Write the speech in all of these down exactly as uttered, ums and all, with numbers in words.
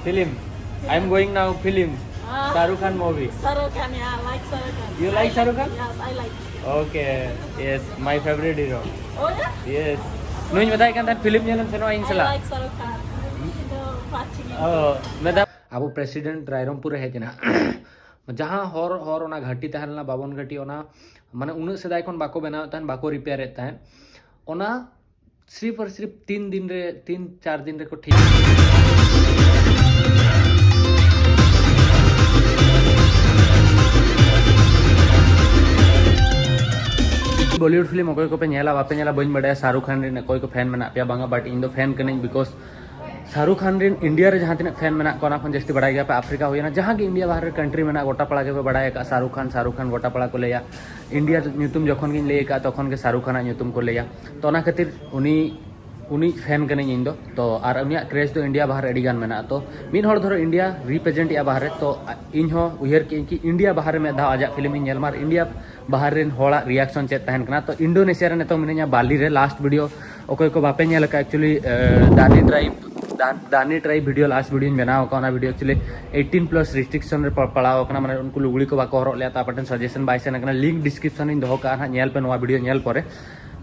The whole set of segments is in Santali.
Film. I'm going now film. Ah. Shahrukh Khan movie. Shahrukh Khan, yeah, I like Shahrukh Khan. You like Shahrukh Khan? Yes, I like. Okay. Yes, my favorite hero. Oh yeah? Yes. ᱱᱩᱭ ᱢᱮᱛᱟᱭ ᱠᱟᱱ ᱛᱟᱦᱮᱸᱫ film ᱧᱮᱞᱮᱢ ᱥᱮᱱᱚᱜᱼᱟ ᱤᱧ I ᱥᱟᱞᱟᱜ᱾ Like Shahrukh Khan. You know, watching it. Oh, ᱢᱮᱛᱟ ᱟᱵᱚ president ᱨᱟᱭᱨᱚᱝᱯᱩᱨ ᱨᱮ ᱦᱮᱡ ᱮᱱᱟ᱾ ᱡᱟᱦᱟᱸ ᱦᱚᱨ ᱦᱚᱨ ᱚᱱᱟ ᱜᱷᱟᱴᱤ ᱛᱟᱦᱮᱸ ᱞᱮᱱᱟ, ᱵᱟᱵᱚᱱ ᱜᱷᱟᱴᱤ, ᱚᱱᱟ ᱢᱟᱱᱮ ᱩᱱᱟᱹᱜ ᱥᱮᱫᱟᱭ ᱠᱷᱚᱱ ᱵᱟᱠᱚ ᱵᱮᱱᱟᱣᱮᱫ ᱛᱟᱦᱮᱸᱫ, ᱵᱟᱠᱚ ᱨᱤᱯᱮᱭᱟᱨᱮᱫ ᱛᱟᱦᱮᱸᱫ, ᱚᱱᱟ ᱥᱤᱨᱯ ᱟᱨ ᱥᱤᱨᱯ ᱛᱤᱱ ᱫᱤᱱ ᱨᱮ, ᱛᱤᱱ ᱪᱟᱨ ᱫᱤᱱ ᱨᱮᱠᱚ ᱴᱷᱤᱠ᱾ ᱵᱚᱞᱤᱣᱩᱰ ᱯᱷᱤᱞᱢ ᱚᱠᱚᱭ ᱠᱚᱯᱮ ᱧᱮᱞᱟ ᱵᱟᱯᱮ ᱧᱮᱞᱟ ᱵᱟᱹᱧ ᱵᱟᱰᱟᱭᱟ, ᱥᱟᱦᱨᱩᱠ ᱠᱷᱟᱱ ᱨᱮᱱ ᱚᱠᱚᱭ ᱠᱚ ᱯᱷᱮᱱ ᱢᱮᱱᱟᱜ ᱯᱮᱭᱟ ᱵᱟᱝᱟ, but ᱤᱧ ᱫᱚ ᱯᱷᱮᱱ ᱠᱟᱹᱱᱟᱹᱧ, because ᱥᱟᱦᱨᱩᱠ ᱠᱷᱟᱱ ᱨᱮᱱ ᱤᱱᱰᱤᱭᱟ ᱨᱮ ᱡᱟᱦᱟᱸ ᱛᱤᱱᱟᱹᱜ ᱯᱷᱮᱱ ᱢᱮᱱᱟᱜ ᱠᱚᱣᱟ, ᱚᱱᱟ ᱠᱷᱚᱱ ᱡᱟᱹᱥᱛᱤ ᱵᱟᱲᱟᱭ ᱜᱮᱭᱟ ᱯᱮ, ᱟᱯᱷᱨᱤᱠᱟ ᱦᱩᱭᱮᱱᱟ, ᱡᱟᱦᱟᱸ ᱜᱮ ᱤᱱᱰᱤᱭᱟ ᱵᱟᱦᱨᱮ ᱨᱮ ᱠᱟᱱᱴᱨᱤ ᱢᱮᱱᱟᱜ, ᱜᱚᱴᱟ ᱯᱟᱲᱟ ᱜᱮᱯᱮ ᱵᱟᱲᱟᱭ ᱟᱠᱟᱫᱼᱟ ᱥᱟᱦᱨᱩᱠ ᱠᱷᱟᱱ, ᱥᱟᱦᱨᱩᱠ ᱠᱷᱟᱱ ᱜᱚᱴᱟ ᱯᱟᱲᱟ ᱠᱚ ᱞᱟᱹᱭᱟ᱾ ᱤᱱᱰᱤᱭᱟ ᱧᱩᱛᱩᱢ ᱡᱚᱠᱷᱚᱱ ᱜᱤᱧ ᱞᱟᱹᱭ ᱟᱠᱟᱫᱼᱟ, ᱛᱚᱠᱷᱚᱱ ᱜᱮ ᱥᱟᱦᱨᱩᱠ ᱠᱷᱟᱱᱟᱜ ᱧᱩᱛᱩᱢ ᱠᱚ ᱞᱟᱹᱭᱟ᱾ ᱛᱚ ᱚᱱᱟ ᱠᱷᱟᱹᱛᱤᱨ ᱩᱱᱤ ᱩᱱᱤ ᱯᱷᱮᱱ ᱠᱟᱹᱱᱟᱹᱧ ᱤᱧ ᱫᱚ᱾ ᱛᱚ ᱟᱨ ᱩᱱᱤᱭᱟᱜ ᱠᱨᱮᱡᱽ ᱫᱚ ᱤᱱᱰᱤᱭᱟ ᱵᱟᱦᱨᱮ ᱟᱹᱰᱤ ᱜᱟᱱ ᱢᱮᱱᱟᱜᱼᱟ᱾ ᱛᱚ ᱢᱤᱫ ᱦᱚᱲ ᱫᱷᱚᱨᱚ ᱤᱱᱰᱤᱭᱟ ᱨᱤᱯᱨᱮᱡᱮᱱᱴ ᱮᱫᱼᱟ ᱵᱟᱦᱨᱮ, ᱛᱚ ᱤᱧ ᱦᱚᱸ ᱩᱭᱦᱟᱹᱨ ᱠᱮᱫᱟᱹᱧ ᱠᱤ ᱤᱱᱰᱤᱭᱟ ᱵᱟᱦᱨᱮ ᱢᱤᱫ ᱫᱷᱟᱣ ᱟᱡᱟᱜ ᱯᱷᱤᱞᱢ ᱤᱧ ᱧᱮᱞ ᱢᱟ, ᱟᱨ ᱤᱱᱰᱤᱭᱟ ᱵᱟᱦᱨᱮ ᱨᱮᱱ ᱦᱚᱲᱟᱜ ᱨᱤᱭᱟᱠᱥᱚᱱ ᱪᱮᱫ ᱛᱟᱦᱮᱱ ᱠᱟᱱᱟ᱾ ᱛᱚ ᱤᱱᱰᱳᱱᱮᱥᱤᱭᱟ ᱨᱮ ᱱᱤᱛᱚᱝ ᱢᱤᱱᱟᱹᱧᱟ, ᱵᱟᱞᱤ ᱨᱮ᱾ ᱞᱟᱥᱴ ᱵᱷᱤᱰᱤᱭᱳ ᱚᱠᱚᱭ ᱠᱚ ᱵᱟᱯᱮ ᱧᱮᱞ ᱟᱠᱟᱫ, actually ᱫᱟᱱᱤ ᱴᱨᱟᱭᱤᱵ ᱫᱟᱱᱤ ᱴᱨᱟᱭᱤᱵ ᱵᱷᱤᱰᱤᱭᱳ, ᱞᱟᱥᱴ ᱵᱷᱤᱰᱤᱭᱳᱧ ᱵᱮᱱᱟᱣ ᱟᱠᱟᱫ, ᱚᱱᱟ video actually eighteen plus restriction ᱨᱮ ᱯᱟ- ᱯᱟᱲᱟᱣ ᱟᱠᱟᱱᱟ, ᱢᱟᱱᱮ ᱩᱱᱠᱩ ᱞᱩᱜᱽᱲᱤ ᱠᱚ ᱵᱟᱠᱚ ᱦᱚᱨᱚᱜ ᱞᱮᱫᱼᱟ᱾ ᱛᱚ ᱟᱯᱮ ᱴᱷᱮᱱ ᱥᱟᱡᱮᱥᱚᱱ ᱵᱟᱭ ᱥᱮᱱ ᱟᱠᱟᱱᱟ, ᱞᱤᱝᱠ ᱰᱤᱥᱠᱨᱤᱯᱥᱚᱱ ᱨᱤᱧ ᱫᱚᱦᱚ ᱠᱟᱜᱼᱟ ᱦᱟᱸᱜ, ᱧᱮᱞ ᱯᱮ ᱱᱚᱣᱟ ᱵᱷᱤᱰᱤᱭᱳ ᱧᱮᱞ ᱯᱚᱨᱮ᱾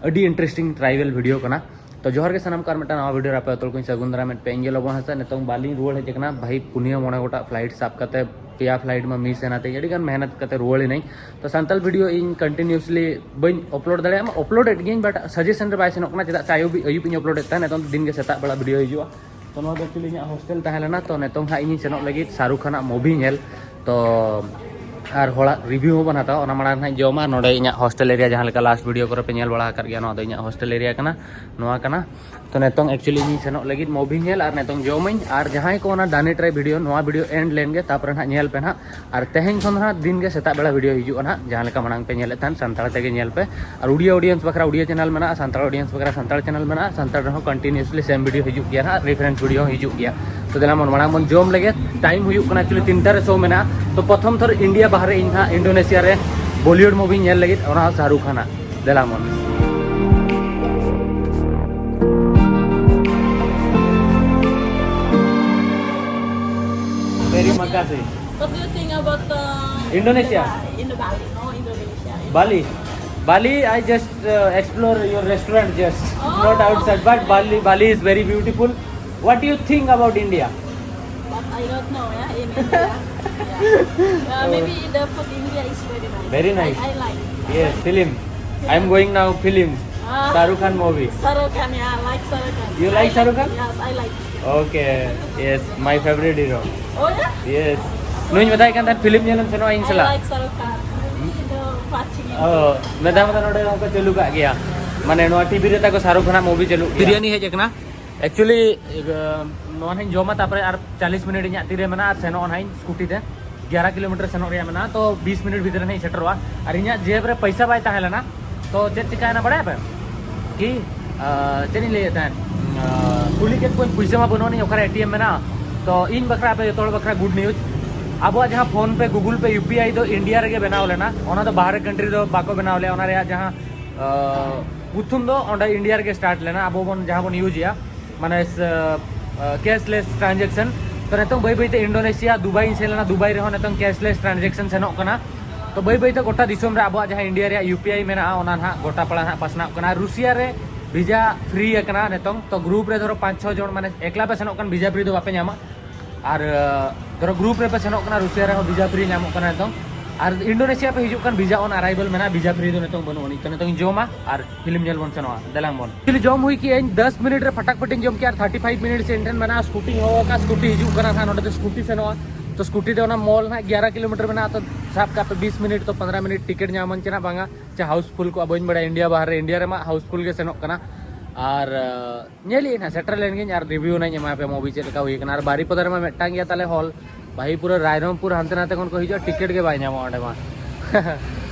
ᱟᱹᱰᱤ ᱤᱱᱴᱟᱨᱮᱥᱴᱤᱝ ᱴᱨᱟᱭᱵᱮᱞ ᱵᱷᱤᱰᱤᱭᱳ ᱠᱟᱱᱟ᱾ ᱛᱚ ᱡᱚᱦᱟᱨ ᱜᱮ ᱥᱟᱱᱟᱢ ᱠᱚ, ᱟᱨ ᱢᱤᱫᱴᱟᱝ ᱱᱟᱣᱟ ᱵᱷᱤᱰᱤᱭᱳ ᱨᱮ ᱟᱯᱮ ᱡᱚᱛᱚ ᱠᱚᱧ ᱥᱟᱹᱜᱩᱱ ᱫᱟᱨᱟᱢᱮᱫ ᱯᱮ᱾ ᱤᱧ ᱜᱮ ᱞᱚᱵᱚᱱ ᱦᱟᱸᱥᱫᱟ᱾ ᱱᱤᱛᱚᱝ ᱵᱟᱞᱤᱧ ᱨᱩᱣᱟᱹᱲ ᱦᱮᱡ ᱟᱠᱟᱱᱟ ᱵᱷᱟᱹᱭ, ᱯᱩᱱᱭᱟᱹ ᱢᱚᱬᱮ ᱜᱚᱴᱟᱝ ᱯᱷᱞᱟᱭᱤᱴ ᱥᱟᱵ ᱠᱟᱛᱮ ᱯᱮᱭᱟ ᱯᱷᱞᱟᱭᱤᱴ ᱢᱟ ᱢᱤᱥ ᱮᱱᱟ ᱛᱤᱧ, ᱟᱹᱰᱤ ᱜᱟᱱ ᱢᱮᱦᱱᱚᱛ ᱠᱟᱛᱮ ᱨᱩᱣᱟᱹᱲ ᱮᱱᱟᱹᱧ᱾ ᱛᱚ ᱥᱟᱱᱛᱟᱲ ᱵᱷᱤᱰᱤᱭᱳ ᱤᱧ ᱠᱚᱱᱴᱤᱱᱤᱭᱩᱥᱞᱤ ᱵᱟᱹᱧ ᱟᱯᱞᱳᱰ ᱫᱟᱲᱮᱭᱟᱜᱼᱟ, ᱟᱯᱞᱳᱰ ᱮᱫ ᱜᱤᱭᱟᱹᱧ, ᱵᱟᱴ ᱥᱟᱡᱮᱥᱚᱱ ᱨᱮ ᱵᱟᱭ ᱥᱮᱱᱚᱜ ᱠᱟᱱᱟ, ᱪᱮᱫᱟᱜ ᱥᱮ ᱟᱹᱭᱩᱵ ᱟᱹᱭᱩᱵ ᱤᱧ ᱟᱯᱞᱳᱰ ᱮᱫ ᱛᱟᱦᱮᱸᱫ, ᱱᱤᱛᱚᱝ ᱫᱤᱱ ᱜᱮ ᱥᱮᱛᱟᱜ ᱵᱮᱲᱟ ᱵᱷᱤᱰᱤᱭᱳ ᱦᱤᱡᱩᱜᱼᱟ᱾ ᱛᱚ ᱱᱚᱣᱟ ᱫᱚ actually ᱤᱧᱟᱹᱜ ᱦᱳᱥᱴᱮᱞ ᱛᱟᱦᱮᱸ ᱞᱮᱱᱟ᱾ ᱛᱚ ᱱᱤᱛᱚᱝ ᱦᱟᱸᱜ ᱤᱧᱤᱧ ᱥᱮᱱᱚᱜ ᱞᱟᱹᱜᱤᱫ ᱥᱟᱦᱨᱩᱠ ᱠᱷᱟᱱᱟᱜ ᱢᱩᱵᱷᱤ ᱧᱮᱞ᱾ ᱛᱚ ᱟᱨ ᱦᱚᱲᱟᱜ ᱨᱤᱵᱷᱤᱭᱩ ᱦᱚᱸ ᱵᱚᱱ ᱦᱟᱛᱟᱣᱟ᱾ ᱚᱱᱟ ᱢᱟᱲᱟᱝ ᱨᱮ ᱦᱟᱸᱜ ᱡᱚᱢᱟ ᱱᱚᱰᱮ ᱤᱧᱟᱹᱜ ᱦᱳᱥᱴᱮᱞ ᱮᱨᱤᱭᱟ, ᱡᱟᱦᱟᱸ ᱞᱮᱠᱟ ᱞᱟᱥᱴ ᱵᱷᱤᱰᱤᱭᱳ ᱠᱚᱨᱮ ᱯᱮ ᱧᱮᱞ ᱵᱟᱲᱟ ᱟᱠᱟᱫ ᱜᱮᱭᱟ, ᱱᱚᱣᱟ ᱫᱚ ᱤᱧᱟᱹᱜ ᱦᱳᱥᱴᱮᱞ ᱮᱨᱤᱭᱟ ᱠᱟᱱᱟ, ᱱᱚᱣᱟ ᱠᱟᱱᱟ᱾ ᱛᱚ ᱱᱤᱛᱚᱝ actually ᱤᱧᱤᱧ ᱥᱮᱱᱚᱜ ᱞᱟᱹᱜᱤᱫ ᱢᱩᱵᱷᱤ ᱧᱮᱞ ᱟᱨ ᱱᱤᱛᱚᱝ ᱡᱚᱢᱟᱹᱧ᱾ ᱟᱨ ᱡᱟᱦᱟᱸᱭ ᱠᱚ ᱚᱱᱟ ᱫᱟᱱᱤ ᱴᱨᱟᱭᱤᱵ ᱵᱷᱤᱰᱤᱭᱳ, ᱱᱚᱣᱟ ᱵᱷᱤᱰᱤᱭᱳ ᱮᱱᱰ ᱞᱮᱱ ᱜᱮ, ᱛᱟᱨᱯᱚᱨᱮ ᱱᱟᱦᱟᱜ ᱧᱮᱞ ᱯᱮ ᱱᱟᱦᱟᱜ᱾ ᱟᱨ ᱛᱮᱦᱮᱧ ᱠᱷᱚᱱ ᱫᱚ ᱱᱟᱦᱟᱜ ᱫᱤᱱ ᱜᱮ ᱥᱮᱛᱟᱜ ᱵᱮᱲᱟ ᱵᱷᱤᱰᱤᱭᱳ ᱦᱤᱡᱩᱜᱼᱟ ᱱᱟᱦᱟᱜ, ᱡᱟᱦᱟᱸ ᱞᱮᱠᱟ ᱢᱟᱲᱟᱝ ᱯᱮ ᱧᱮᱞᱮᱫ ᱛᱟᱦᱮᱱ ᱥᱟᱱᱛᱟᱲ ᱛᱮᱜᱮ ᱧᱮᱞ ᱯᱮ᱾ ᱟᱨ ᱩᱰᱤᱭᱟ ᱚᱰᱤᱭᱮᱱᱥ ᱵᱟᱠᱷᱨᱟ ᱩᱰᱤᱭᱟ ᱪᱮᱱᱮᱞ ᱢᱮᱱᱟᱜᱼᱟ, ᱥᱟᱱᱛᱟᱲ ᱚᱰᱤᱭᱮᱱᱥ ᱵᱟᱠᱷᱨᱟ ᱥᱟᱱᱛᱟᱲ ᱪᱮᱱᱮᱞ ᱢᱮᱱᱟᱜᱼᱟ, ᱥᱟᱱᱛᱟᱲ ᱨᱮᱦᱚᱸ ᱠᱚᱱᱴᱤᱱᱤᱭᱩᱥᱞᱤ ᱥᱮᱢ ᱵᱷᱤᱰᱤᱭᱳ ᱦᱤᱡᱩᱜ ᱜᱮᱭᱟ ᱱᱟᱦᱟᱜ, ᱨᱮᱯᱷᱟᱨᱮᱱᱥ ᱵᱷᱤᱰᱤᱭᱳ ᱦᱚᱸ ᱦᱤᱡᱩᱜ ᱜᱮᱭᱟ᱾ ᱛᱚ ᱫᱮᱞᱟ ᱵᱚᱱ ᱢᱟᱲᱟᱝ ᱵᱚᱱ ᱡᱚᱢ ᱞᱮᱜᱮ, ᱴᱟᱭᱤᱢ ᱦᱩᱭᱩᱜ ᱠᱟᱱᱟ actually ᱛᱤᱱᱴᱟ ᱨᱮ ᱥᱳ ᱢᱮᱱᱟᱜᱼᱟ᱾ ᱛᱚ ᱯᱨᱚᱛᱷᱚᱢ ᱛᱷᱚᱨ ᱤᱱᱰᱤᱭᱟ ᱵᱟᱦᱨᱮ ᱤᱧ ᱱᱟᱦᱟᱜ ᱤᱱᱰᱳᱱᱮᱥᱤᱭᱟ ᱨᱮ ᱵᱚᱞᱤᱣᱩᱰ ᱢᱩᱵᱷᱤ ᱧᱮᱞ ᱞᱟᱹᱜᱤᱫ, ᱚᱱᱟ ᱦᱚᱸ ᱥᱟᱦᱨᱩᱠ ᱠᱷᱟᱱᱟᱜ᱾ ᱫᱮᱞᱟ ᱵᱚᱱ᱾ Terima kasih. What do you think about uh, Indonesia? In the Bali, no, Indonesia. Bali. Bali, I just uh, explore your restaurant just, not outside, but Bali, Bali is very beautiful. What do you think about India? But I don't know, yeah, in India. Yeah. Uh, maybe the food in India is very nice. Very nice. I, I like. Yes, film. I'm going now film. Ah. Shah Rukh Khan movie. Shah Rukh Khan, yeah, I like Shah Rukh Khan. You like Shah Rukh Khan? Yes, I like. Okay. Yes, my favorite hero. Oh yeah? Yes. ᱱᱩᱭ ᱢᱮᱛᱟᱭ ᱠᱟᱱ ᱛᱟᱦᱮᱸᱫ film ᱧᱮᱞᱮᱢ ᱥᱮᱱᱚᱜᱼᱟ ᱤᱧ I ᱥᱟᱞᱟᱜ᱾ Like Shah Rukh Khan. You know, watching it. ᱚ, ᱢᱮᱫᱷᱟ ᱢᱮᱫᱷᱟ ᱱᱚᱰᱮ ᱦᱚᱸᱠᱚ ᱪᱟᱹᱞᱩ ᱠᱟᱜ ᱜᱮᱭᱟ᱾ ᱢᱟᱱᱮ ᱱᱚᱣᱟ ᱴᱤᱵᱷᱤ ᱨᱮ ᱛᱟᱠᱚ ᱥᱟᱦᱨᱩᱠ ᱠᱷᱟᱱᱟᱜ movie ᱪᱟᱹᱞᱩᱜ ᱜᱮᱭᱟ᱾ ᱵᱤᱨᱭᱟᱱᱤ ᱦᱮᱡ ᱟᱠᱟᱱᱟ᱾ Actually ᱱᱚᱣᱟ ᱱᱟᱦᱟᱜ ᱤᱧ ᱡᱚᱢᱟ, ᱛᱟᱨᱯᱚᱨᱮ ᱟᱨ ᱪᱟᱞᱤᱥ ᱢᱤᱱᱤᱴ ᱤᱧᱟᱹᱜ ᱛᱤᱨᱮ ᱢᱮᱱᱟᱜᱼᱟ ᱟᱨ ᱥᱮᱱᱚᱜᱼᱟ ᱱᱟᱦᱟᱜ ᱤᱧ ᱥᱠᱩᱴᱤ ᱛᱮ᱾ ᱜᱮᱭᱟᱨᱟ ᱠᱤᱞᱳᱢᱤᱴᱟᱨ ᱥᱮᱱᱚᱜ ᱨᱮᱭᱟᱜ ᱢᱮᱱᱟᱜᱼᱟ, ᱛᱚ ᱵᱤᱥ ᱢᱤᱱᱤᱴ ᱵᱷᱤᱛᱨᱤ ᱨᱮ ᱱᱟᱦᱟᱜ ᱤᱧ ᱥᱮᱴᱮᱨᱚᱜᱼᱟ᱾ ᱟᱨ ᱤᱧᱟᱹᱜ ᱡᱮᱵᱽ ᱨᱮ ᱯᱚᱭᱥᱟ ᱵᱟᱭ ᱛᱟᱦᱮᱸ ᱞᱮᱱᱟ, ᱛᱚ ᱪᱮᱫ ᱪᱤᱠᱟᱹᱭᱮᱱᱟ ᱵᱟᱲᱟᱭᱟ ᱯᱮ? ᱠᱤ ᱪᱮᱫ ᱤᱧ ᱞᱟᱹᱭᱮᱫ ᱛᱟᱦᱮᱸᱫ, ᱠᱩᱞᱤ ᱠᱮᱫ ᱠᱚᱣᱟᱧ ᱯᱚᱭᱥᱟ ᱢᱟ ᱵᱟᱹᱱᱩᱜ ᱟᱹᱱᱤᱡ, ᱚᱠᱟᱨᱮ ᱮ ᱴᱤ ᱮᱢ ᱢᱮᱱᱟᱜᱼᱟ? ᱛᱚ ᱤᱧ ᱵᱟᱠᱷᱨᱟ, ᱟᱯᱮ ᱡᱚᱛᱚ ᱦᱚᱲ ᱵᱟᱠᱷᱨᱟ good news, ᱟᱵᱚᱣᱟᱜ ᱡᱟᱦᱟᱸ PhonePe, Google Pay, U P I ᱫᱚ ᱤᱱᱰᱤᱭᱟ ᱨᱮᱜᱮ ᱵᱮᱱᱟᱣ ᱞᱮᱱᱟ᱾ ᱚᱱᱟ ᱫᱚ ᱵᱟᱦᱨᱮ ᱠᱟᱱᱴᱨᱤ ᱨᱮᱫᱚ ᱵᱟᱠᱚ ᱵᱮᱱᱟᱣ ᱞᱮᱫᱟ᱾ ᱚᱱᱟ ᱨᱮᱭᱟᱜ ᱡᱟᱦᱟᱸ ᱯᱨᱚᱛᱷᱚᱢ ᱫᱚ ᱚᱸᱰᱮ ᱤᱱᱰᱤᱭᱟ ᱨᱮᱜᱮ ᱥᱴᱟᱨᱴ ᱞᱮᱱᱟ, ᱟᱵᱚ ᱵᱚᱱ ᱡᱟᱦᱟᱸ ᱵᱚᱱ ᱤᱭᱩᱡᱽ ᱮᱫᱟ, ᱢᱟᱱᱮ ᱠᱮᱥᱞᱮᱥ ᱴᱨᱟᱱᱡᱮᱠᱥᱚᱱ᱾ ᱛᱚ ᱱᱤᱛᱚᱝ ᱵᱟᱹᱭ ᱵᱟᱹᱭᱛᱮ ᱤᱱᱰᱳᱱᱮᱥᱤᱭᱟ, ᱫᱩᱵᱟᱭ ᱤᱧ ᱥᱮᱱ ᱞᱮᱱᱟ, ᱫᱩᱵᱟᱭ ᱨᱮᱦᱚᱸ ᱱᱤᱛᱚᱝ ᱠᱮᱥᱞᱮᱥ ᱴᱨᱟᱱᱡᱮᱠᱥᱚᱱ ᱥᱮᱱᱚᱜ ᱠᱟᱱᱟ᱾ ᱛᱚ ᱵᱟᱹᱭ ᱵᱟᱹᱭᱛᱮ ᱜᱚᱴᱟ ᱫᱤᱥᱚᱢ ᱨᱮ ᱟᱵᱚᱣᱟᱜ ᱡᱟᱦᱟᱸ ᱤᱱᱰᱤᱭᱟ ᱨᱮᱭᱟᱜ ᱭᱩ ᱯᱤ ᱟᱭ ᱢᱮᱱᱟᱜᱼᱟ, ᱚᱱᱟ ᱱᱟᱦᱟᱜ ᱜᱚᱴᱟ ᱯᱟᱲᱟ ᱱᱟᱦᱟᱜ ᱯᱟᱥᱱᱟᱜ ᱠᱟᱱᱟ᱾ ᱨᱩᱥᱤᱭᱟ ᱨᱮ ᱵᱷᱤᱡᱟ ᱯᱷᱨᱤ ᱟᱠᱟᱱᱟ ᱱᱤᱛᱚᱝ᱾ ᱛᱚ ᱜᱨᱩᱯ ᱨᱮ ᱫᱷᱚᱨᱚ ᱯᱟᱸᱪ ᱪᱷᱚ ᱡᱚᱱ, ᱢᱟᱱᱮ ᱮᱠᱞᱟ ᱯᱮ ᱥᱮᱱᱚᱜ ᱠᱟᱱ, ᱵᱷᱤᱡᱟ ᱯᱷᱨᱤ ᱫᱚ ᱵᱟᱯᱮ ᱧᱟᱢᱟ᱾ ᱟᱨ ᱫᱷᱚᱨᱚ ᱜᱨᱩᱯ ᱨᱮᱯᱮ ᱥᱮᱱᱚᱜ ᱠᱟᱱᱟ, ᱨᱩᱥᱤᱭᱟ ᱨᱮᱦᱚᱸ ᱵᱷᱤᱡᱟ ᱯᱷᱨᱤ ᱧᱟᱢᱚᱜ ᱠᱟᱱᱟ ᱱᱤᱛᱚᱝ᱾ ᱟᱨ ᱤᱱᱰᱳᱱᱮᱥᱤᱭᱟ ᱯᱮ ᱦᱤᱡᱩᱜ ᱠᱟᱱ, ᱵᱷᱤᱡᱟ ᱚᱱ ᱟᱨᱟᱭᱵᱮᱞ ᱢᱮᱱᱟᱜᱼᱟ, ᱵᱷᱤᱡᱟ ᱯᱷᱨᱤ ᱫᱚ ᱱᱤᱛᱚᱝ ᱵᱟᱹᱱᱩᱜ ᱟᱹᱱᱤᱡ᱾ ᱛᱚ ᱱᱤᱛᱚᱝ ᱤᱧ ᱡᱚᱢᱟ ᱟᱨ ᱯᱷᱤᱞᱢ ᱧᱮᱞ ᱵᱚᱱ ᱥᱮᱱᱚᱜᱼᱟ᱾ ᱫᱮᱞᱟᱝ ᱵᱚᱱ᱾ Actually ᱡᱚᱢ ᱦᱩᱭ ᱠᱮᱜᱼᱟᱹᱧ, ᱫᱚᱥ ᱢᱤᱱᱤᱴ ᱨᱮ ᱯᱷᱟᱴᱟᱠ ᱯᱷᱤᱴᱤᱧ ᱡᱚᱢ ᱠᱮᱜᱼᱟ᱾ ᱟᱨ ᱛᱷᱟᱨᱴᱤ ᱯᱷᱟᱭᱤᱵᱷ ᱢᱤᱱᱤᱴ ᱥᱮ ᱤᱧ ᱴᱷᱮᱱ ᱢᱮᱱᱟᱜᱼᱟ, ᱥᱠᱩᱴᱤᱧ ᱦᱚᱦᱚ ᱟᱠᱟᱫᱼᱟ, ᱥᱠᱩᱴᱤ ᱦᱤᱡᱩᱜ ᱠᱟᱱᱟ ᱱᱟᱦᱟᱜ, ᱱᱚᱸᱰᱮ ᱫᱚ ᱥᱠᱩᱴᱤ ᱥᱮᱱᱚᱜᱼᱟ᱾ ᱛᱚ ᱥᱠᱩᱴᱤ ᱫᱚ ᱚᱱᱟ ᱢᱚᱞ ᱱᱟᱦᱟᱜ ᱜᱮᱭᱟᱨᱟ ᱠᱤᱞᱳᱢᱤᱴᱟᱨ ᱢᱮᱱᱟᱜᱼᱟ, ᱛᱚ ᱥᱟᱵ ᱠᱟᱜ ᱯᱮ ᱵᱤᱥ ᱢᱤᱱᱤᱴ, ᱛᱚ ᱯᱚᱱᱫᱽᱨᱚ ᱢᱤᱱᱤᱴ ᱴᱤᱠᱤᱴ ᱧᱟᱢᱟᱹᱧ ᱪᱮ ᱱᱟᱦᱟᱜ ᱵᱟᱝᱟ, ᱪᱮ ᱦᱟᱣᱩᱥᱯᱷᱩᱞ ᱠᱚᱜᱼᱟ, ᱵᱟᱹᱧ ᱵᱟᱲᱟᱭᱟ᱾ ᱤᱱᱰᱤᱭᱟ ᱵᱟᱦᱨᱮ, ᱤᱱᱰᱤᱭᱟ ᱨᱮᱢᱟ ᱦᱟᱣᱩᱥᱯᱷᱩᱞ ᱜᱮ ᱥᱮᱱᱚᱜ ᱠᱟᱱᱟ᱾ ᱟᱨ ᱧᱮᱞ ᱤᱧ ᱦᱟᱸᱜ, ᱥᱮᱴᱮᱨ ᱞᱮᱱ ᱜᱤᱧ ᱟᱨ ᱨᱤᱵᱷᱤᱭᱩ ᱱᱟᱧ ᱮᱢᱟ ᱯᱮ ᱢᱩᱵᱷᱤ ᱪᱮᱫ ᱞᱮᱠᱟ ᱦᱩᱭ ᱠᱟᱱᱟ᱾ ᱟᱨ ᱵᱟᱨᱤᱯᱚᱫᱟ ᱨᱮᱢᱟ ᱢᱤᱫᱴᱟᱝ ᱜᱮᱭᱟ ᱛᱟᱞᱮ ᱦᱚᱞ, ᱵᱷᱟᱹᱜᱤ ᱯᱩᱨᱟᱹ ᱨᱟᱭᱨᱚᱝᱯᱩᱨ ᱦᱟᱱᱛᱮ ᱱᱟᱛᱮ ᱠᱷᱚᱱ ᱠᱚ ᱦᱤᱡᱩᱜᱼᱟ, ᱴᱤᱠᱤᱴ ᱜᱮ ᱵᱟᱭ ᱧᱟᱢᱚᱜᱼᱟ ᱚᱸᱰᱮ ᱢᱟ᱾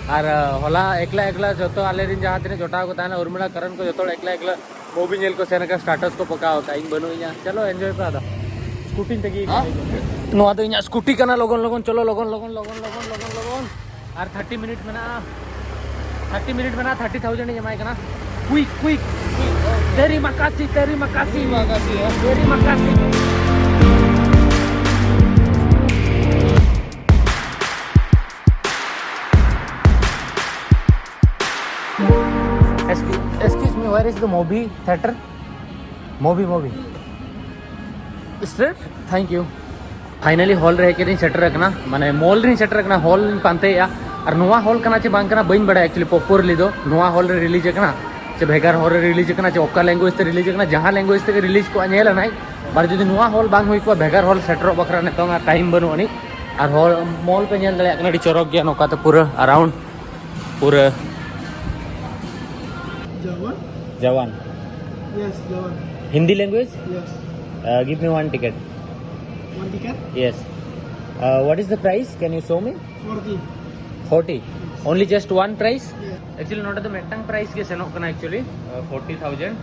ᱟᱨ ᱦᱚᱞᱟ ᱮᱠᱞᱟ ᱮᱠᱞᱟ ᱡᱚᱛᱚ ᱟᱞᱮ ᱨᱮᱱ ᱡᱟᱦᱟᱸ ᱛᱤᱱᱟᱹᱜ ᱡᱚᱴᱟᱣ ᱠᱚ ᱛᱟᱦᱮᱱᱟ, ᱩᱨᱢᱤᱞᱟ ᱠᱟᱨᱚᱱ ᱠᱚ ᱡᱚᱛᱚ ᱦᱚᱲ ᱮᱠᱞᱟ ᱮᱠᱞᱟ ᱢᱩᱵᱷᱤ ᱧᱮᱞ ᱠᱚ ᱥᱮᱱ ᱟᱠᱟᱱ, ᱥᱴᱟᱴᱟᱥ ᱠᱚ ᱯᱚᱠᱟᱣ ᱟᱠᱟᱫ, ᱤᱧ ᱵᱟᱹᱱᱩᱜ ᱤᱧᱟ᱾ ᱪᱚᱞᱚ ᱮᱱᱡᱚᱭ ᱯᱮ ᱟᱫᱚ᱾ ᱥᱠᱩᱴᱤᱧ ᱛᱮᱜᱮ ᱦᱮᱸ? ᱱᱚᱣᱟ ᱫᱚ ᱤᱧᱟᱹᱜ ᱥᱠᱩᱴᱤ ᱠᱟᱱᱟ᱾ ᱞᱚᱜᱚᱱ ᱞᱚᱜᱚᱱ ᱪᱚᱞᱚ, ᱞᱚᱜᱚᱱ ᱞᱚᱜᱚᱱ ᱞᱚᱜᱚᱱ ᱞᱚᱜᱚᱱ ᱞᱚᱜᱚᱱ ᱞᱚᱜᱚᱱ᱾ ᱟᱨ ᱛᱷᱟᱨᱴᱤ ᱢᱤᱱᱤᱴ ᱢᱮᱱᱟᱜᱼᱟ, ᱛᱷᱟᱨᱴᱤ ᱢᱤᱱᱤᱴ ᱢᱮᱱᱟᱜᱼᱟ, ᱛᱷᱟᱨᱴᱤ ᱛᱷᱟᱣᱡᱮᱱᱰ ᱤᱧ ᱮᱢᱟᱭ ᱠᱟᱱᱟ᱾ ᱠᱩᱭᱤᱠ ᱠᱩᱭᱤᱠ᱾ ᱛᱮᱨᱤ ᱢᱟᱠᱟᱥᱤ, ᱛᱮᱨᱤ ᱢᱟᱠᱟᱥᱤ᱾ ᱛᱮᱨᱤ ᱢᱟᱠᱟᱥᱤ, ᱦᱮᱸ? Teri ᱢᱟᱠᱟᱥᱤ᱾ Where is the movie theater? Movie, movie. Straight? Thank you. Finally hall ᱨᱮ ᱦᱮᱡ ᱠᱟᱛᱮᱧ ᱥᱮᱴᱮᱨ ᱟᱠᱟᱱᱟ, ᱢᱟᱱᱮ mall ᱨᱮᱧ ᱥᱮᱴᱮᱨ ᱟᱠᱟᱱᱟ, hall ᱤᱧ ᱯᱟᱱᱛᱮᱭᱮᱜᱼᱟ᱾ ᱟᱨ ᱱᱚᱣᱟ hall ᱠᱟᱱᱟ ᱪᱮ ᱵᱟᱝ ᱠᱟᱱᱟ ᱵᱟᱹᱧ ᱵᱟᱲᱟᱭᱟ actually, properly ᱫᱚ ᱱᱚᱣᱟ hall ᱨᱮ release ᱟᱠᱟᱱᱟ ᱪᱮ ᱵᱷᱮᱜᱟᱨ hall ᱨᱮ release ᱟᱠᱟᱱᱟ ᱪᱮ ᱚᱠᱟ language ᱛᱮ release ᱟᱠᱟᱱᱟ, ᱡᱟᱦᱟᱸ language ᱛᱮᱜᱮ release ᱠᱚᱜᱼᱟ ᱧᱮᱞ ᱟᱱᱟᱭ᱾ ᱟᱨ ᱡᱩᱫᱤ ᱱᱚᱣᱟ hall ᱵᱟᱝ ᱦᱩᱭ ᱠᱚᱜᱼᱟ, ᱵᱷᱮᱜᱟᱨ hall ᱥᱮᱴᱮᱨᱚᱜ ᱵᱟᱠᱷᱨᱟ ᱱᱤᱛᱚᱝ ᱟᱜ time ᱵᱟᱹᱱᱩᱜ ᱟᱹᱱᱤᱡ᱾ ᱟᱨ hall, mall ᱯᱮ ᱧᱮᱞ ᱫᱟᱲᱮᱭᱟᱜ ᱠᱟᱱᱟ, ᱟᱹᱰᱤ ᱪᱚᱨᱚᱠ ᱜᱮᱭᱟ ᱱᱚᱝᱠᱟ ᱛᱮ ᱯᱩᱨᱟᱹ around, ᱯᱩᱨᱟᱹ᱾ Jawan? Jawan. Yes, Jawan. Hindi language? Yes. Uh, give me one ticket. One ticket? Yes. Uh, what is the price? Can you show me? Forty. Forty. Only just one price? Yeah. Actually ᱱᱚᱰᱮ ᱫᱚ ᱢᱤᱫᱴᱟᱝ price ᱜᱮ ᱥᱮᱱᱚᱜ ᱠᱟᱱᱟ actually, uh, forty thousand.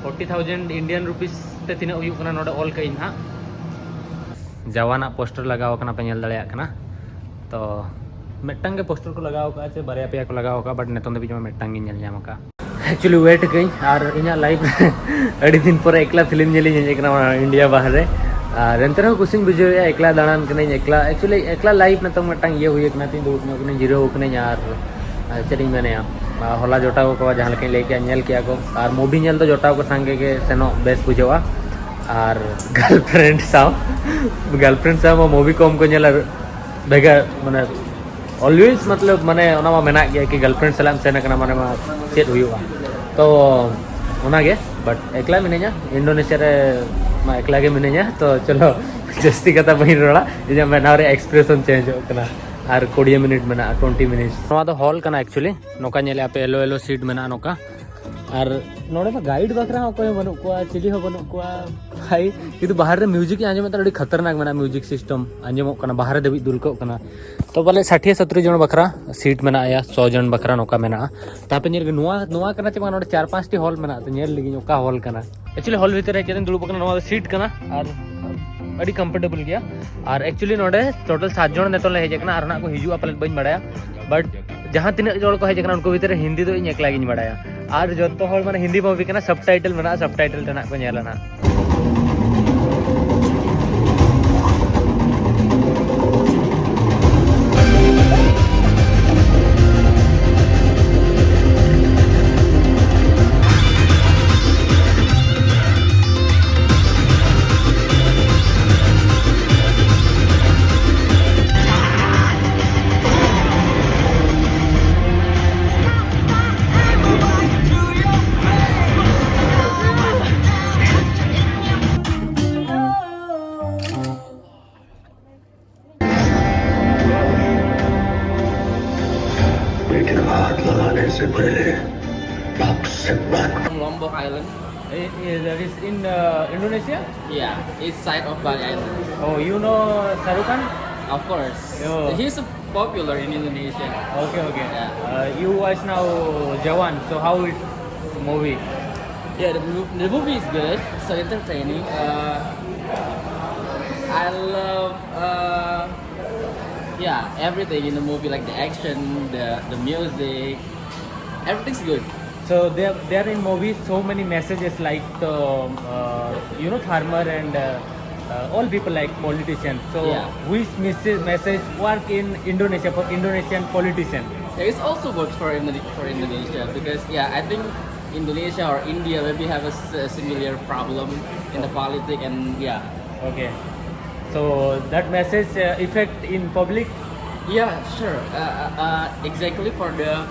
Forty thousand Indian rupees ᱛᱮ ᱛᱤᱱᱟᱹᱜ ᱦᱩᱭᱩᱜ ᱠᱟᱱᱟ ᱱᱚᱰᱮ ᱚᱞ ᱠᱟᱜ ᱤᱧ ᱦᱟᱸᱜ᱾ ᱡᱟᱣᱟᱱᱟᱜ poster ᱞᱟᱜᱟᱣ ᱠᱟᱱᱟ ᱯᱮ ᱧᱮᱞ ᱫᱟᱲᱮᱭᱟᱜ ᱠᱟᱱᱟ᱾ ᱛᱚ ᱢᱤᱫᱴᱟᱝ ᱜᱮ poster ᱠᱚ ᱞᱟᱜᱟᱣ ᱠᱟᱜᱼᱟ ᱪᱮ ᱵᱟᱨᱭᱟ ᱯᱮᱭᱟ ᱠᱚ ᱞᱟᱜᱟᱣ ᱠᱟᱜᱼᱟ, but ᱱᱤᱛᱚᱝ ᱫᱷᱟᱹᱵᱤᱡ ᱢᱟ ᱢᱤᱫᱴᱟᱝ ᱜᱤᱧ ᱧᱮᱞ ᱧᱟᱢ ᱟᱠᱟᱫᱼᱟ᱾ Actually wait ᱠᱟᱹᱧ, ᱟᱨ ᱤᱧᱟᱹᱜ life ᱨᱮ ᱟᱹᱰᱤ ᱫᱤᱱ ᱯᱚᱨᱮ ᱮᱠᱞᱟ film ᱧᱮᱞᱤᱧ ᱦᱮᱡ ᱟᱠᱟᱱᱟ ᱚᱱᱟ India ᱵᱟᱦᱨᱮ᱾ ᱟᱨ ᱮᱱᱛᱮ ᱨᱮᱦᱚᱸ ᱠᱩᱥᱤᱧ ᱵᱩᱡᱷᱟᱹᱣᱮᱫᱼᱟ, ᱮᱠᱞᱟ ᱫᱟᱬᱟᱱ ᱠᱟᱹᱱᱟᱹᱧ, ᱮᱠᱞᱟ, actually ᱮᱠᱞᱟ life ᱱᱤᱛᱚᱝ ᱢᱤᱫᱴᱟᱝ ᱤᱭᱟᱹ ᱦᱩᱭ ᱟᱠᱟᱱᱟ ᱛᱤᱧ, ᱫᱩᱲᱩᱵ ᱧᱚᱜ ᱠᱟᱹᱱᱟᱹᱧ, ᱡᱤᱨᱟᱹᱣ ᱠᱟᱹᱱᱟᱹᱧ᱾ ᱟᱨ ᱟᱨ ᱪᱮᱫ ᱤᱧ ᱢᱮᱱᱮᱫᱼᱟ, ᱦᱚᱞᱟ ᱡᱚᱴᱟᱣ ᱠᱚ ᱡᱟᱦᱟᱸ ᱞᱮᱠᱟᱧ ᱞᱟᱹᱭ ᱠᱮᱜᱼᱟ, ᱧᱮᱞ ᱠᱮᱜᱼᱟ ᱠᱚ᱾ ᱟᱨ movie ᱧᱮᱞ ᱫᱚ ᱡᱚᱴᱟᱣ ᱠᱚ ᱥᱟᱝᱜᱮ ᱜᱮ ᱥᱮᱱᱚᱜ ᱵᱮᱥ ᱵᱩᱡᱷᱟᱹᱜᱼᱟ᱾ ᱟᱨ girlfriend ᱥᱟᱶ, girlfriend ᱥᱟᱶ ᱢᱟ movie ᱠᱚᱢ ᱠᱚ ᱧᱮᱞᱟ, ᱵᱷᱮᱜᱟᱨ ᱢᱟᱱᱮ always ᱢᱚᱛᱞᱚᱵ ᱢᱟᱱᱮ ᱚᱱᱟ ᱢᱟ ᱢᱮᱱᱟᱜ ᱜᱮᱭᱟ ᱠᱤ girlfriend ᱥᱟᱞᱟᱜ ᱮᱢ ᱥᱮᱱ ᱟᱠᱟᱱᱟ ᱢᱟᱱᱮ ᱢᱟ ᱪᱮᱫ ᱦᱩᱭᱩᱜᱼᱟ᱾ ᱛᱚ ᱚᱱᱟᱜᱮ, but ᱮᱠᱞᱟ ᱢᱤᱱᱟᱹᱧᱟ, ᱤᱱᱰᱳᱱᱮᱥᱤᱭᱟ ᱨᱮ ᱢᱟ ᱮᱠᱞᱟ ᱜᱮ ᱢᱤᱱᱟᱹᱧᱟ᱾ ᱛᱚ ᱪᱚᱞᱚ ᱡᱟᱹᱥᱛᱤ ᱠᱟᱛᱷᱟ ᱵᱟᱹᱧ ᱨᱚᱲᱟ, ᱤᱧᱟᱹᱜ ᱢᱮᱫᱦᱟ ᱨᱮ expression changeᱚᱜ ᱠᱟᱱᱟ᱾ ᱟᱨ ᱠᱩᱲᱤ ᱢᱤᱱᱤᱴ ᱢᱮᱱᱟᱜᱼᱟ, twenty minutes᱾ ᱱᱚᱣᱟ ᱫᱚ hall ᱠᱟᱱᱟ actually, ᱱᱚᱝᱠᱟ ᱧᱮᱞᱮᱜᱼᱟ ᱯᱮ, yellow yellow seat ᱢᱮᱱᱟᱜᱼᱟ ᱱᱚᱝᱠᱟ᱾ ᱟᱨ ᱱᱚᱰᱮ ᱢᱟ guide ᱵᱟᱠᱷᱨᱟ ᱦᱚᱸ ᱚᱠᱚᱭ ᱦᱚᱸ ᱵᱟᱹᱱᱩᱜ ᱠᱚᱣᱟ, ᱪᱤᱞᱤ ᱦᱚᱸ ᱵᱟᱹᱱᱩᱜ ᱠᱚᱣᱟ ᱵᱷᱟᱭ᱾ ᱠᱤᱱᱛᱩ ᱵᱟᱦᱨᱮ ᱨᱮ music ᱤᱧ ᱟᱸᱡᱚᱢᱮᱫ ᱛᱟᱦᱮᱱᱟ, ᱟᱹᱰᱤ ᱠᱷᱟᱛᱟᱨᱱᱟᱠ ᱢᱮᱱᱟᱜᱼᱟ, music system ᱟᱸᱡᱚᱢᱚᱜ ᱠᱟᱱᱟ, ᱵᱟᱦᱨᱮ ᱫᱷᱟᱹᱵᱤᱡ ᱫᱩᱞᱠᱟᱹᱜ ᱠᱟᱱᱟ᱾ ᱛᱚ ᱵᱚᱞᱮ ᱥᱟᱴᱷᱤᱭᱟᱹ ᱥᱚᱛᱨᱤ ᱡᱚᱱ ᱵᱟᱠᱷᱨᱟ seat ᱢᱮᱱᱟᱜᱼᱟ, ᱥᱚ ᱡᱚᱱ ᱵᱟᱠᱷᱨᱟ ᱱᱚᱝᱠᱟ ᱢᱮᱱᱟᱜᱼᱟ᱾ ᱛᱟᱯᱮ ᱧᱮᱞ ᱯᱮ, ᱱᱚᱣᱟ, ᱱᱚᱣᱟ ᱠᱟᱱᱟ ᱪᱮ ᱵᱟᱝ, ᱱᱚᱰᱮ ᱪᱟᱨ ᱯᱟᱸᱪᱴᱤ hall ᱢᱮᱱᱟᱜᱼᱟ, ᱛᱚ ᱧᱮᱞ ᱞᱮᱜᱤᱧ ᱚᱠᱟ hall ᱠᱟᱱᱟ᱾ Actually hall ᱵᱷᱤᱛᱤᱨ ᱨᱮ ᱦᱮᱡ ᱠᱟᱛᱮᱧ ᱫᱩᱲᱩᱵ ᱟᱠᱟᱱᱟ, ᱱᱚᱣᱟ ᱫᱚ seat ᱠᱟᱱᱟ ᱟᱨ ᱟᱹᱰᱤ comfortable ᱜᱮᱭᱟ᱾ ᱟᱨ actually ᱱᱚᱰᱮ total ᱥᱟᱛ ᱡᱚᱱ ᱱᱤᱛᱚᱜ ᱞᱮ ᱦᱮᱡ ᱟᱠᱟᱱᱟ, ᱟᱨ ᱱᱟᱜ ᱠᱚ ᱦᱤᱡᱩᱜᱼᱟ ᱯᱟᱞᱮᱫ, ᱵᱟᱹᱧ ᱵᱟᱲᱟᱭᱟ, but ᱡᱟᱦᱟᱸ ᱛᱤᱱᱟᱹᱜ ᱦᱚᱲ ᱠᱚ ᱦᱮᱡ ᱟᱠᱟᱱᱟ ᱩᱱᱠᱩ ᱵᱷᱤᱛᱤᱨ ᱨᱮ ᱦᱤᱱᱫᱤ ᱫᱚ ᱤᱧ ᱮᱠᱞᱟ ᱜᱤᱧ ᱵᱟᱲᱟᱭᱟ᱾ ᱟᱨ ᱡᱚᱛᱚ ᱦᱚᱲ ᱢᱟᱱᱮ ᱦᱤᱱᱫᱤ movie ᱠᱟᱱᱟ, subtitle ᱢᱮᱱᱟᱜᱼᱟ, subtitle ᱨᱮ ᱱᱟᱜ ᱠᱚ ᱧᱮᱞᱟ ᱱᱟᱜ᱾ से पहले पाप से बात From Lombok Island. Eh, eh, that is in uh, Indonesia? Yeah, it's side of Bali Island. Oh, you know Shah Rukh Khan? Of course. Oh. He's popular in Indonesia. Okay, okay. Yeah. Uh, you watch now Jawan, so how is movie? Yeah, the, mo- the movie is good, so entertaining. Uh, I love, uh, yeah, everything in the movie, like the action, the the music, everything's good. So there, there in movies so many messages like the uh, you know farmer and uh, uh, all people like politicians. So Yeah. which message message work in Indonesia for Indonesian politician? Yeah, it's also works for Indo- for Indonesia because, yeah, I think Indonesia or India maybe have a, s- a similar problem in the politics, and yeah. Okay. So that message uh, effect in public. Yeah, sure. Uh, uh, uh, exactly for the,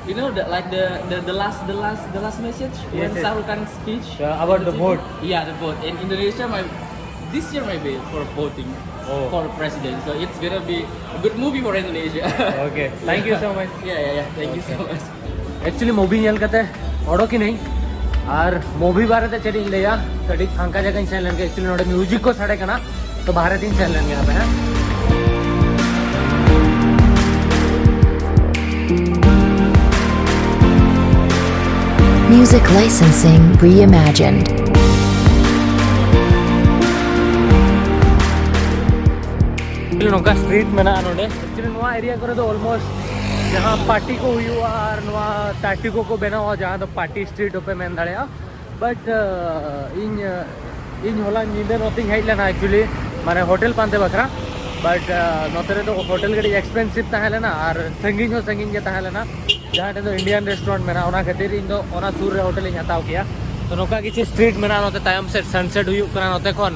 you know, the, like the, the the last the last the last message Yes, when yes. Shah Rukh Khan speech Uh, about the vote. Yeah, the vote in Indonesia. My this year maybe for voting Oh. for president. So it's gonna be a good movie for Indonesia. Okay. Thank you so much. Yeah, yeah, yeah. Thank you so much. Actually movie ᱧᱮᱞ ᱠᱟᱛᱮ ᱚᱰᱚᱠ ᱤᱱᱟᱹᱧ᱾ ᱟᱨ movie ᱵᱟᱨᱮᱛᱮ ᱪᱮᱫ ᱤᱧ ᱞᱟᱹᱭᱟ, ᱠᱟᱹᱴᱤᱡ ᱯᱷᱟᱸᱠᱟ ᱡᱟᱭᱜᱟᱧ ᱥᱮᱱ ᱞᱮᱱ ᱜᱮ᱾ Actually ᱱᱚᱰᱮ music ᱠᱚ ᱥᱟᱰᱮ ᱠᱟᱱᱟ, ᱛᱚ ᱵᱟᱦᱨᱮ ᱛᱤᱧ ᱥᱮᱱ ᱞᱮᱱ ᱜᱮ ᱦᱟᱯᱮ, ᱦᱮᱸ᱾ Music licensing reimagined. Actually ᱱᱚᱝᱠᱟ street ᱢᱮᱱᱟᱜᱼᱟ ᱱᱚᱰᱮ᱾ Actually ᱱᱚᱣᱟ area ᱠᱚᱨᱮ ᱫᱚ almost ᱡᱟᱦᱟᱸ party ᱠᱚ ᱦᱩᱭᱩᱜᱼᱟ ᱟᱨ ᱱᱚᱣᱟ ᱛᱟᱹᱴᱤ ᱠᱚᱠᱚ ᱵᱮᱱᱟᱣᱟ, ᱡᱟᱦᱟᱸ ᱫᱚ party street ᱦᱚᱸᱯᱮ ᱢᱮᱱ ᱫᱟᱲᱮᱭᱟᱜᱼᱟ᱾ But uh, ᱤᱧ uh, ᱤᱧ ᱦᱚᱞᱟ ᱧᱤᱫᱟᱹ ᱱᱚᱛᱮᱧ ᱦᱮᱡ ᱞᱮᱱᱟ actually, ᱢᱟᱱᱮ ᱦᱳᱴᱮᱞ ᱯᱟᱱᱛᱮ ᱵᱟᱠᱷᱨᱟ᱾ But uh, ᱱᱚᱛᱮ ᱨᱮᱫᱚ ᱦᱳᱴᱮᱞ ᱠᱟᱹᱴᱤᱡ expensive ᱛᱟᱦᱮᱸ ᱞᱮᱱᱟ ᱟᱨ ᱥᱟᱺᱜᱤᱧ ᱦᱚᱸ ᱥᱟᱺᱜᱤᱧ ᱜᱮ ᱛᱟᱦᱮᱸ ᱞᱮᱱᱟ᱾ ᱡᱟᱦᱟᱸ ᱴᱷᱮᱱ ᱫᱚ Indian restaurant ᱢᱮᱱᱟᱜᱼᱟ, ᱚᱱᱟ ᱠᱷᱟᱹᱛᱤᱨ ᱤᱧ ᱫᱚ ᱚᱱᱟ ᱥᱩᱨ ᱨᱮ ᱦᱳᱴᱮᱞ ᱤᱧ ᱦᱟᱛᱟᱣ ᱠᱮᱭᱟ᱾ ᱛᱚ ᱱᱚᱝᱠᱟ ᱠᱤᱪᱷᱩ street ᱢᱮᱱᱟᱜᱼᱟ ᱱᱚᱛᱮ ᱛᱟᱭᱚᱢ ᱥᱮᱫ, sunset ᱦᱩᱭᱩᱜ ᱠᱟᱱᱟ ᱱᱚᱛᱮ ᱠᱷᱚᱱ᱾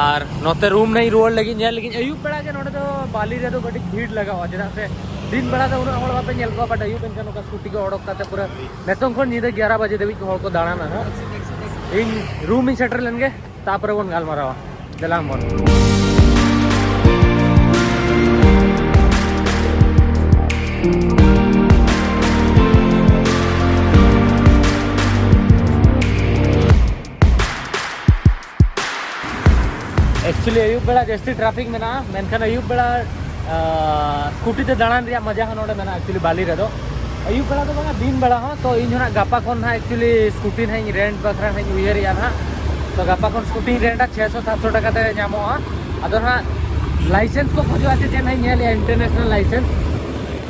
ᱟᱨ ᱱᱚᱛᱮ room ᱱᱟᱜ ᱤᱧ ᱨᱩᱣᱟᱹᱲ ᱞᱟᱹᱜᱤᱫ, ᱧᱮᱞ ᱞᱟᱹᱜᱤᱫ ᱟᱹᱭᱩᱵ ᱵᱮᱲᱟ ᱜᱮ ᱱᱚᱰᱮ ᱫᱚ ᱵᱟᱞᱤ ᱨᱮᱫᱚ ᱠᱟᱹᱴᱤᱡ ᱵᱷᱤᱲ ᱞᱟᱜᱟᱜᱼᱟ, ᱪᱮᱫᱟᱜ ᱥᱮ ᱫᱤᱱ ᱵᱮᱲᱟ ᱫᱚ ᱩᱱᱟᱹᱜ ᱦᱚᱲ ᱵᱟᱯᱮ ᱧᱮᱞ ᱠᱚᱣᱟ, but ᱟᱹᱭᱩᱵ ᱮᱱᱠᱷᱟᱱ ᱱᱚᱝᱠᱟ scooty ᱠᱚ ᱚᱰᱚᱠ ᱠᱟᱛᱮ ᱯᱩᱨᱟᱹ ᱱᱤᱛᱚᱝ ᱠᱷᱚᱱ ᱧᱤᱫᱟᱹ ᱜᱮᱭᱟᱨᱟ ᱵᱟᱡᱮ ᱫᱷᱟᱹᱵᱤᱡ ᱠᱚ ᱦᱚᱲ ᱠᱚ ᱫᱟᱬᱟᱱᱟ ᱦᱟᱸᱜ᱾ ᱤᱧ room ᱤᱧ ᱥᱮᱴᱮᱨ ᱞᱮᱱ ᱜᱮ, ᱛᱟᱯᱚᱨᱮ ᱵᱚᱱ ᱜᱟᱞᱢᱟᱨᱟᱣᱟ᱾ ᱫᱮᱞᱟ ᱵᱚᱱ᱾ Actually ᱟᱹᱭᱩᱵ ᱵᱮᱲᱟ ᱡᱟᱹᱥᱛᱤ traffic ᱢᱮᱱᱟᱜᱼᱟ, ᱢᱮᱱᱠᱷᱟᱱ ᱟᱹᱭᱩᱵ ᱵᱮᱲᱟ ᱥᱠᱩᱴᱤ ᱛᱮ ᱫᱟᱬᱟᱱ ᱨᱮᱭᱟᱜ ᱢᱟᱡᱟ ᱦᱚᱸ ᱱᱚᱰᱮ ᱢᱮᱱᱟᱜᱼᱟ᱾ Actually ᱵᱟᱞᱤ ᱨᱮᱫᱚ ᱟᱹᱭᱩᱵ ᱵᱮᱲᱟ ᱫᱚ ᱵᱟᱝᱟ, ᱫᱤᱱ ᱵᱮᱲᱟ ᱦᱚᱸ᱾ ᱛᱚ ᱤᱧ ᱦᱚᱸ ᱱᱟᱜ ᱜᱟᱯᱟ ᱠᱷᱚᱱ ᱱᱟᱜ actually ᱥᱠᱩᱴᱤ ᱱᱟᱜ ᱤᱧ rent ᱵᱟᱠᱷᱨᱟ ᱱᱟᱜ ᱤᱧ ᱩᱭᱦᱟᱹᱨᱮᱜᱼᱟ ᱱᱟᱜ᱾ ᱛᱚ ᱜᱟᱯᱟ ᱠᱷᱚᱱ ᱥᱠᱩᱴᱤᱧ rentᱟ, ᱪᱷᱮᱥᱚ ᱥᱟᱛᱥᱚ ᱴᱟᱠᱟ ᱛᱮ ᱧᱟᱢᱚᱜᱼᱟ᱾ ᱟᱫᱚ ᱱᱟᱜ license ᱠᱚ ᱠᱷᱚᱡᱚᱜᱼᱟ ᱥᱮ ᱪᱮᱫ ᱱᱟᱜ ᱤᱧ ᱧᱮᱞᱮᱜᱼᱟ, international license,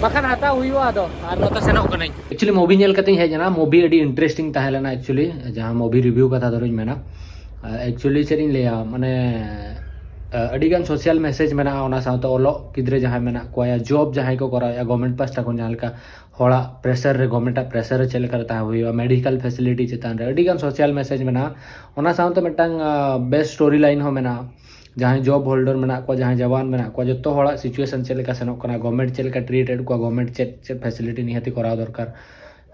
ᱵᱟᱠᱷᱟᱱ ᱦᱟᱛᱟᱣ ᱦᱩᱭᱩᱜᱼᱟ᱾ ᱟᱫᱚ ᱟᱨ ᱱᱚᱛᱮ ᱥᱮᱱᱚᱜ ᱠᱟᱹᱱᱟᱹᱧ᱾ Actually movie ᱧᱮᱞ ᱠᱟᱛᱮᱧ ᱦᱮᱡ ᱮᱱᱟ᱾ Movie ᱟᱹᱰᱤ interesting ᱛᱟᱦᱮᱸ ᱞᱮᱱᱟ᱾ Actually ᱡᱟᱦᱟᱸ movie review ᱠᱟᱛᱷᱟ ᱫᱷᱚᱨᱚᱧ ᱢᱮᱱᱟ, actually ᱪᱮᱫ ᱤᱧ ᱞᱟᱹᱭᱟ, ᱢᱟᱱᱮ ᱟᱹᱰᱤᱜᱟᱱ social message ᱢᱮᱱᱟᱜᱼᱟ᱾ ᱚᱱᱟ ᱥᱟᱶᱛᱮ ᱚᱞᱚᱜ ᱜᱤᱫᱽᱨᱟᱹ ᱡᱟᱦᱟᱸᱭ ᱢᱮᱱᱟᱜ ᱠᱚᱣᱟ, ᱭᱟ job ᱡᱟᱦᱟᱸᱭ ᱠᱚ ᱠᱚᱨᱟᱣᱮᱫᱼᱟ government ᱯᱟᱥᱴᱟ ᱠᱷᱚᱱ, ᱡᱟᱦᱟᱸ ᱞᱮᱠᱟ ᱦᱚᱲᱟᱜ pressure ᱨᱮ, government ᱟᱜ pressure ᱨᱮ ᱪᱮᱫ ᱞᱮᱠᱟ ᱨᱮ ᱛᱟᱦᱮᱸ ᱦᱩᱭᱩᱜᱼᱟ, medical facility ᱪᱮᱛᱟᱱ ᱨᱮ ᱟᱹᱰᱤᱜᱟᱱ social message ᱢᱮᱱᱟᱜᱼᱟ᱾ ᱚᱱᱟ ᱥᱟᱶᱛᱮ ᱢᱤᱫᱴᱟᱝ best story line ᱦᱚᱸ ᱢᱮᱱᱟᱜᱼᱟ᱾ ᱡᱟᱦᱟᱸᱭ job holder ᱢᱮᱱᱟᱜ ᱠᱚᱣᱟ, ᱡᱟᱦᱟᱸᱭ ᱡᱟᱣᱟᱱ ᱢᱮᱱᱟᱜ ᱠᱚᱣᱟ, ᱡᱚᱛᱚ ᱦᱚᱲᱟᱜ situation ᱪᱮᱫ ᱞᱮᱠᱟ ᱥᱮᱱᱚᱜ ᱠᱟᱱᱟ, government ᱪᱮᱫ ᱞᱮᱠᱟ treat ᱮᱫ ᱠᱚᱣᱟ, government ᱪᱮᱫ ᱪᱮᱫ facility ᱱᱤᱦᱟᱹᱛᱤ ᱠᱚᱨᱟᱣ ᱫᱚᱨᱠᱟᱨ᱾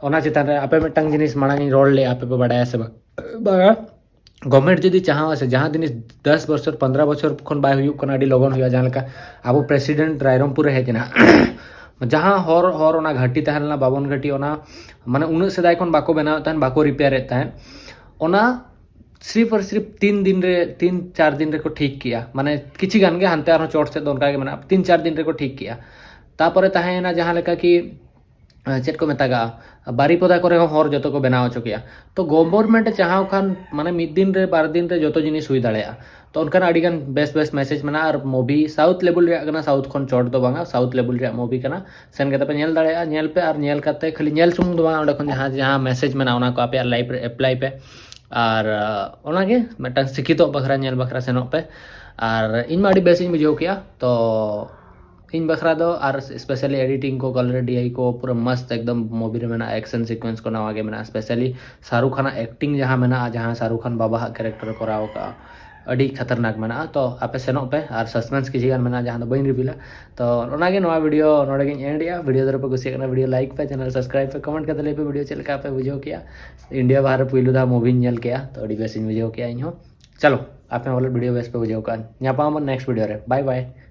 ᱚᱱᱟ ᱪᱮᱛᱟᱱ ᱨᱮ ᱟᱯᱮ ᱢᱤᱫᱴᱟᱝ ᱡᱤᱱᱤᱥ ᱢᱟᱲᱟᱝ ᱤᱧ ᱨᱚᱲ ᱞᱮᱜᱼᱟ, ᱟᱯᱮ ᱯᱮ ᱵᱟᱰᱟᱭᱟ ᱥᱮ ᱵᱟᱝ? ᱵᱟᱝᱟ᱾ Government ᱡᱩᱫᱤ ᱪᱟᱦᱟᱣᱟ ᱥᱮ, ᱡᱟᱦᱟᱸ ᱡᱤᱱᱤᱥ ᱫᱚᱥ ᱵᱚᱪᱷᱚᱨ ᱯᱚᱱᱫᱽᱨᱚ ᱵᱚᱪᱷᱚᱨ ᱠᱷᱚᱱ ᱵᱟᱭ ᱦᱩᱭᱩᱜ ᱠᱟᱱᱟ, ᱟᱹᱰᱤ ᱞᱚᱜᱚᱱ ᱦᱩᱭᱩᱜᱼᱟ᱾ ᱡᱟᱦᱟᱸ ᱞᱮᱠᱟ ᱟᱵᱚ president ᱨᱟᱭᱨᱚᱝᱯᱩᱨ ᱨᱮ ᱦᱮᱡ ᱮᱱᱟ, ᱡᱟᱦᱟᱸ ᱦᱚᱨ ᱦᱚᱨ ᱚᱱᱟ ᱜᱷᱟᱹᱴᱤ ᱛᱟᱦᱮᱸ ᱞᱮᱱᱟ, ᱵᱟᱵᱚᱱ ᱜᱷᱟᱹᱴᱤ, ᱚᱱᱟ ᱢᱟᱱᱮ ᱩᱱᱟᱹᱜ ᱥᱮᱫᱟᱭ ᱠᱷᱚᱱ ᱵᱟᱠᱚ ᱵᱮᱱᱟᱣᱮᱫ ᱛᱟᱦᱮᱱ, ᱵᱟᱠᱚ repair ᱮᱫ ᱛᱟᱦᱮᱸᱫ, ᱚᱱᱟ ᱥᱤᱨᱤᱯ ᱟᱨ ᱥᱤᱨᱤᱯ ᱛᱤᱱ ᱫᱤᱱ ᱨᱮ, ᱛᱤᱱ ᱪᱟᱨ ᱫᱤᱱ ᱨᱮᱠᱚ ᱴᱷᱤᱠ ᱠᱮᱜᱼᱟ᱾ ᱢᱟᱱᱮ ᱠᱤᱪᱷᱤ ᱜᱟᱱ ᱜᱮ ᱦᱟᱱᱛᱮ ᱟᱨᱦᱚᱸ ᱪᱚᱴ ᱥᱮᱫ ᱫᱚ ᱚᱱᱠᱟ ᱜᱮ ᱢᱮᱱᱟᱜᱼᱟ, ᱛᱤᱱ ᱪᱟᱨ ᱫᱤᱱ ᱨᱮᱠᱚ ᱴᱷᱤᱠ ᱠᱮᱜᱼᱟ᱾ ᱛᱟᱯᱚᱨᱮ ᱛᱟᱦᱮᱸᱭᱮᱱᱟ ᱡᱟᱦᱟᱸ ᱞᱮᱠᱟ ᱠᱤ ᱪᱮᱫ ᱠᱚ ᱢᱮᱛᱟᱜᱟᱜᱼᱟ, ᱵᱟᱨᱤᱯᱚᱫᱟ ᱠᱚᱨᱮ ᱦᱚᱸ ᱦᱚᱨ ᱡᱚᱛᱚ ᱠᱚ ᱵᱮᱱᱟᱣ ᱦᱚᱪᱚ ᱠᱮᱜᱼᱟ᱾ ᱛᱚ government ᱮ ᱪᱟᱦᱟᱣ ᱠᱷᱟᱱ ᱢᱟᱱᱮ ᱢᱤᱫ ᱫᱤᱱ ᱨᱮ ᱵᱟᱨ ᱫᱤᱱ ᱨᱮ ᱡᱚᱛᱚ ᱡᱤᱱᱤᱥ ᱦᱩᱭ ᱫᱟᱲᱮᱭᱟᱜᱼᱟ᱾ ᱛᱚ ᱚᱱᱠᱟᱱᱟᱜ ᱟᱹᱰᱤᱜᱟᱱ best best message ᱢᱮᱱᱟᱜᱼᱟ᱾ ᱟᱨ movie south level ᱨᱮᱭᱟᱜ ᱠᱟᱱᱟ, south ᱠᱷᱚᱱ ᱪᱚᱴ ᱫᱚ ᱵᱟᱝᱟ, south level ᱨᱮᱭᱟᱜ movie ᱠᱟᱱᱟ᱾ ᱥᱮᱱ ᱠᱟᱛᱮ ᱯᱮ ᱧᱮᱞ ᱫᱟᱲᱮᱭᱟᱜᱼᱟ᱾ ᱧᱮᱞ ᱯᱮ, ᱟᱨ ᱧᱮᱞ ᱠᱟᱛᱮ ᱠᱷᱟᱹᱞᱤ ᱧᱮᱞ ᱥᱩᱢᱩᱝ ᱫᱚ ᱵᱟᱝᱟ, ᱚᱸᱰᱮ ᱠᱷᱚᱱ ᱡᱟᱦᱟᱸ ᱡᱟᱦᱟᱸ message ᱢᱮᱱᱟᱜᱼᱟ ᱚᱱᱟ ᱠᱚ ᱟᱯᱮᱭᱟᱜ life ᱨᱮ apply ᱯᱮ᱾ ᱟᱨ ᱚᱱᱟᱜᱮ ᱢᱤᱫᱴᱟᱝ ᱥᱤᱠᱠᱷᱤᱛᱚᱜ ᱵᱟᱠᱷᱨᱟ, ᱧᱮᱞ ᱵᱟᱠᱷᱨᱟ ᱥᱮᱱᱚᱜ ᱯᱮ᱾ ᱟᱨ ᱤᱧ ᱢᱟ ᱟᱹᱰᱤ ᱵᱮᱥ ᱤᱧ ᱵᱩᱡᱷᱟᱹᱣ ᱠᱮᱜᱼᱟ᱾ ᱛᱚ ᱤᱧ ᱵᱟᱠᱷᱨᱟ ᱫᱚ ᱟᱨ specially editing ᱠᱚ, color ᱰᱤ ᱟᱭ ᱠᱚ ᱯᱩᱨᱟᱹ ᱢᱚᱥᱛ ᱮᱠᱫᱚᱢ movie ᱨᱮ ᱢᱮᱱᱟᱜᱼᱟ, action sequence ᱠᱚ ᱱᱟᱣᱟ ᱜᱮ ᱢᱮᱱᱟᱜᱼᱟ᱾ Specially ᱥᱟᱦᱨᱩᱠᱷ ᱠᱷᱟᱱᱟᱜ acting ᱡᱟᱦᱟᱸ ᱢᱮᱱᱟᱜᱼᱟ, ᱡᱟᱦᱟᱸ ᱥᱟᱦᱨᱩᱠᱷ ᱠᱷᱟᱱ ᱵᱟᱵᱟ ᱦᱟᱜ character ᱮ ᱠᱚᱨᱟᱣ ᱟᱠᱟᱫᱼᱟ, ᱟᱹᱰᱤ ᱠᱷᱟᱛᱟᱨᱱᱟᱠ ᱢᱮᱱᱟᱜᱼᱟ᱾ ᱛᱚ ᱟᱯᱮ ᱥᱮᱱᱚᱜ ᱯᱮ, ᱟᱨ suspense ᱠᱤᱪᱷᱩ ᱜᱟᱱ ᱢᱮᱱᱟᱜᱼᱟ ᱡᱟᱦᱟᱸ ᱫᱚ ᱵᱟᱹᱧ revealᱟ᱾ ᱛᱚ ᱚᱱᱟᱜᱮ, ᱱᱚᱣᱟ video ᱱᱚᱰᱮ ᱜᱤᱧ end ᱮᱜᱼᱟ᱾ Video ᱡᱩᱫᱤ ᱯᱮ ᱠᱩᱥᱤᱭᱟᱜ ᱠᱟᱱᱟ, video like ᱯᱮ, channel subscribe ᱯᱮ, comment ᱠᱟᱛᱮ ᱞᱟᱹᱭ ᱯᱮ video ᱪᱮᱫ ᱞᱮᱠᱟ ᱯᱮ ᱵᱩᱡᱷᱟᱹᱣ ᱠᱮᱜᱼᱟ, India ᱵᱟᱦᱨᱮ ᱯᱩᱭᱞᱩ ᱫᱷᱟᱣ movieᱧ ᱧᱮᱞ ᱠᱮᱜᱼᱟ᱾ ᱛᱚ ᱟᱹᱰᱤ ᱵᱮᱥᱤᱧ ᱵᱩᱡᱷᱟᱹᱣ ᱠᱮᱜᱼᱟ ᱤᱧᱦᱚᱸ᱾ ᱪᱚᱞᱚ, ᱟᱯᱮ ᱦᱚᱸ ᱵᱚᱞᱮ video ᱵᱮᱥ ᱯᱮ ᱵᱩᱡᱷᱟᱹᱣ ᱠᱟᱜᱼᱟ᱾ ᱧᱟᱯᱟᱢ ᱟᱵᱚᱱ next video ᱨᱮ᱾ Bye bye.